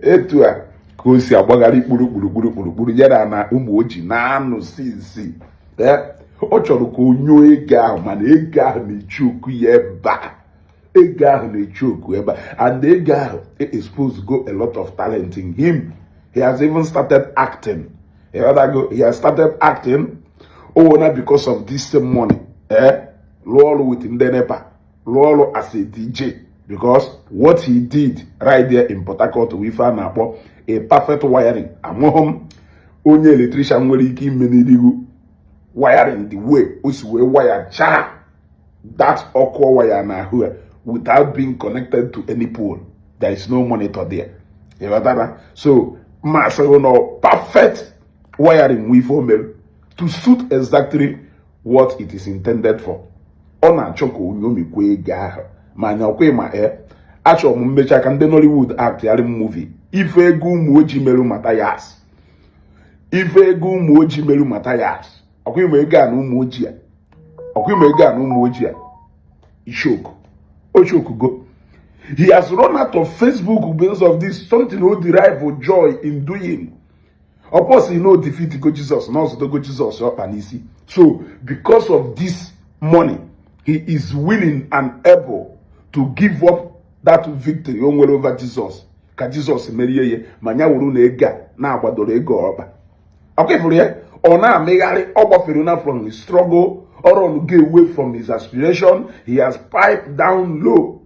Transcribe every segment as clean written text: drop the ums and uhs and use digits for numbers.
Etu a ka o si agbagharị kpuru kpuru kpuru kpuru ya na ụmụ ojii na-anụ si nsi. Ọ chọrọ ka o nyuo ego ahụ, mana ego ahụ na-echi oku ya ebe a, ego ahụ na-echi oku ebe a, and ego ahụ expose go a lot of talent in him. He has even started acting. Ịghọtago? He has started acting. Oh, na because of this same money, rụọ ọrụ with ndị NEPA, rụọ ọrụ as a DJ, because what he did right there in Port Harcourt bụ ife a na-akpọ a perfect wiring. Amụghị m onye electrician nwere ike ime n'irihu wiring the way o si wee wire chaa that ọkụ wire n'ahụ ya without being connected to any pole. There is no monitor there. Ịghọtara? So mma asịghị na perfect wiring nwe ife o mere to suit exactly what it is intended for. Ọ na-achọ ka onye omikwa ego ahụ, ma anya ọkwa ma e achọrọ m mmecha ka ndị Nollywood act yarị movie ife ego ụmụ ojii merụ Mathias, ife ego ụmụ ojii merụ Mathias. Ọkwa ịma ego a na ụmụ ojii a, ọkwa ịma ego a na ụmụ ojii a ishoku ochokugo. He has run out of Facebook because of this something o derive joy in doing. Of course he no defeat go Jesus na ọzọdogo Jesus ọkpa n'isi. So because of this money, he is willing and able to give up that victory o nwere over Jesus, ka Jesus merie ya, ma ya wuru na ego a na-agbadoro ego ọkpa. Ọkwa ifuru ya, ọ na-amịgharị, ọ gbafere na from his struggle, ọ run go away from his aspiration. He has piped down low.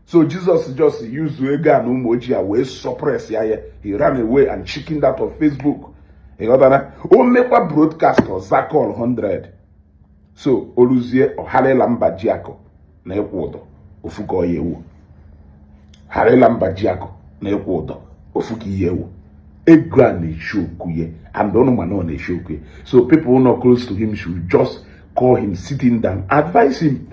So Jesus just use ego a na ụmụ ojii a wee suppress ya. He ran away and chickened out of Facebook. Ịghọtara? O mekwa broadcast ọza call 100. So oluzie ọgharịla mba ji akụ na ịkwụ ụdọ ofu ka ọ ya ewu gharịla mba ji akụ na ịkwụ ụdọ ofu ka ihe ewu. Ego a na-eshi okwu ya, and ọnụ mana ọ na-eshi okwu ya. So people not close to him should just call him, sitting down, advise him,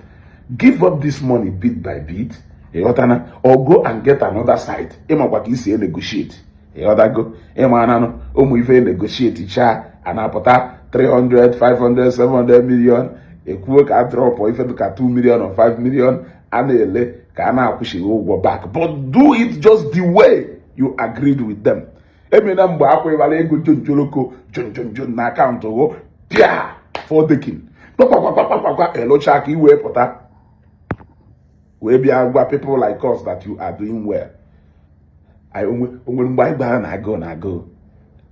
give up this money bit by bit. Ịghọtana? Or go and get another site. Ịmakwa ka isi negotiate. Ịghọtago? Ịma ananụ ụmụ ife negotiate chaa a na-apụta 300, 500, 700 million, ekwuo ka a drop ife dịka 2 million or 5 million a na-ele ka a na-akwụshighị ụgwọ back. But do it just the way you agreed with them. Emena mgbe akwụghịbara ego jonjoloko jonjonjon na akaụntụ gụ pịa fọdekin kpakpakpakpakpakpa elụcha ka i wee pụta wee bịa gwa people like us that you are doing well. Anyị onwere mgbe anyị gbara na agụụ na agụụ.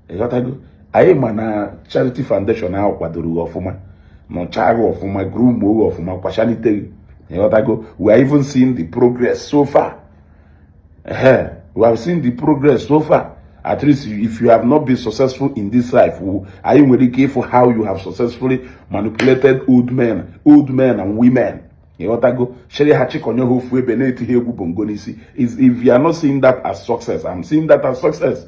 Ịghọtago? Anyị ma na charity foundation ahụ kwadoro gị ọfụma, nọchaa gị ọfụma, groom gị ọfụma, kwachalite gị. Ịghọtago? We are even seeing the progress so far. Ehe, we have seen the progress so far. At least if you have not been successful in this life, anyị nwere ike ịfụ how you have successfully manipulated old men, old men and women. Ịghọtago? Chere ha chịkọnye ha ofu ebe na-eti ha egwu bongo n'isi. Is if you are not seeing that as success, I'm seeing that as success.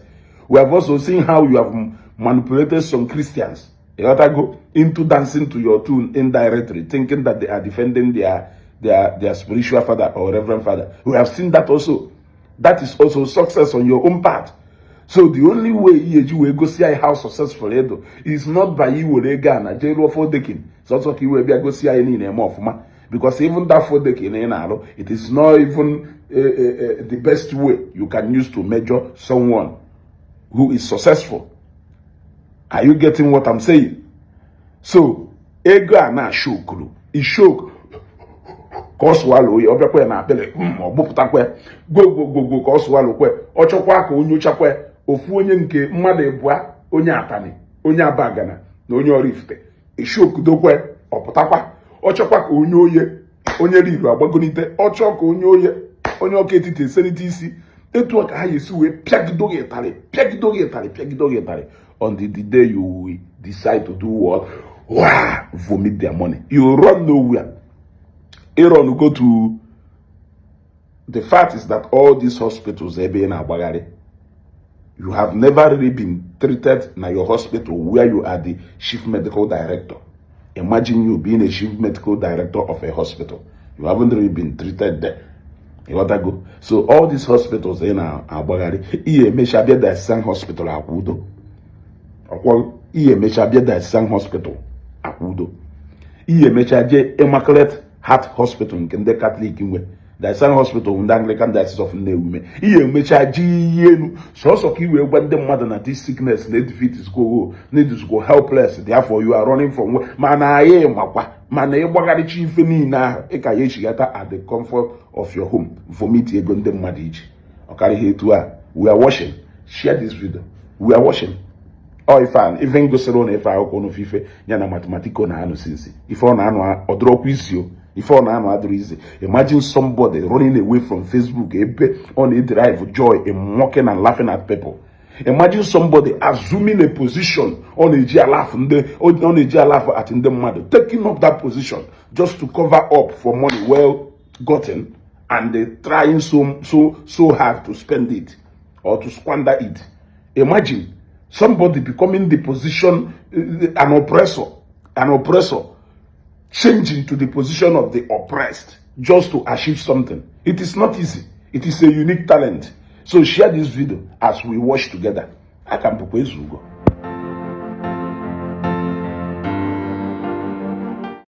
We have also seen how you have manipulated some Christians, ịghọtago, into dancing to your tune indirectly, thinking that they are defending their spiritual father or reverend father. We have seen that also. That is also success on your own part. So the only way ihe eji wee gosi anyị how successful ịdụ is not by iwere ego a na jee rụọ four-decking sọsọ ka iwee bịa gosi anyị niile eme ọfụma, because even that four-decking ị na-arụ, it is not even the best way you can use to measure someone who is successful. Are you getting what I'm saying? So ego a na-ashokuru ishok ka ọ sụwalụ oyi, ọ bịakwa ya na akpịrị, ọ gbụpụtakwa gwogwogwogwo ka ọ sụwalụ kwe. Ọ chọkwa ka o nyochakwa ofu onye nke mmadụ ịbụa, onye Atani, onye Abagana na onye Oraifite, eshokudokwe, ọpụtakwa. Ọ chọkwa ka onye oye, onye riru agbagonite. Ọ chọọ ka onye oye, onye ọka etiti eselite isi. Etu a ka ha esi wee pịagido gị ịtarị, pịagido gị ịtarị, pịagido gị ịtarị until the day you will decide to do what? Wow, vomit their money. You run nowhere. Aaron go to the fact is that all these hospitals ebe ị na-agbagharị, you have never really been treated na your hospital where you are the chief medical director. Imagine you being a chief medical director of a hospital. You haven't really been treated there. Ịghọtago? So all these hospitals ị na-agbagharị, ihe emecha bịa Diocesan Hospital Akwudo. Ọkwọ ihe emecha bịa Diocesan Hospital Akwudo. Ihe emecha jee Immaculate Heart Hospital nke ndị Catholic nwe. Diocesan Hospital, ndị Anglican Diocese of Nnewi mee ihe emecha ji iyi elu sọsọ ka i wee gwa ndị mmadụ na this sickness na defeat go na go helpless, therefore you are running from. Mana anyị makwa, mana ịgbagharịcha ife niile ahụ, ị ka ya echighata at the comfort of your home, vomit ego ndị mmadụ iji ọ karịghị etu a. We are watching. Share this video. We are watching. Ọ ife a, ife ngosiri ụnụ, ife akwụkwọ n'ofe ife ya na Mathematico na-anụ sinsi ife ọ na-anụ ọdụrọkwa isi o ife ọ na-anụ adịrị izi. Imagine somebody running away from Facebook, ebe ọ na-ederive joy in mocking and laughing at people. Imagine somebody assuming a position ọ na-eji alafụ ndị ọ na-eji alafụ at ndị mmadụ, taking up that position just to cover up for money well gotten and they trying so so so hard to spend it or to squander it. Imagine somebody becoming the position an oppressor changing to the position of the oppressed just to achieve something. It is not easy. It is a unique talent. So share this video as we watch together. Aka m bụkwa Ezugo.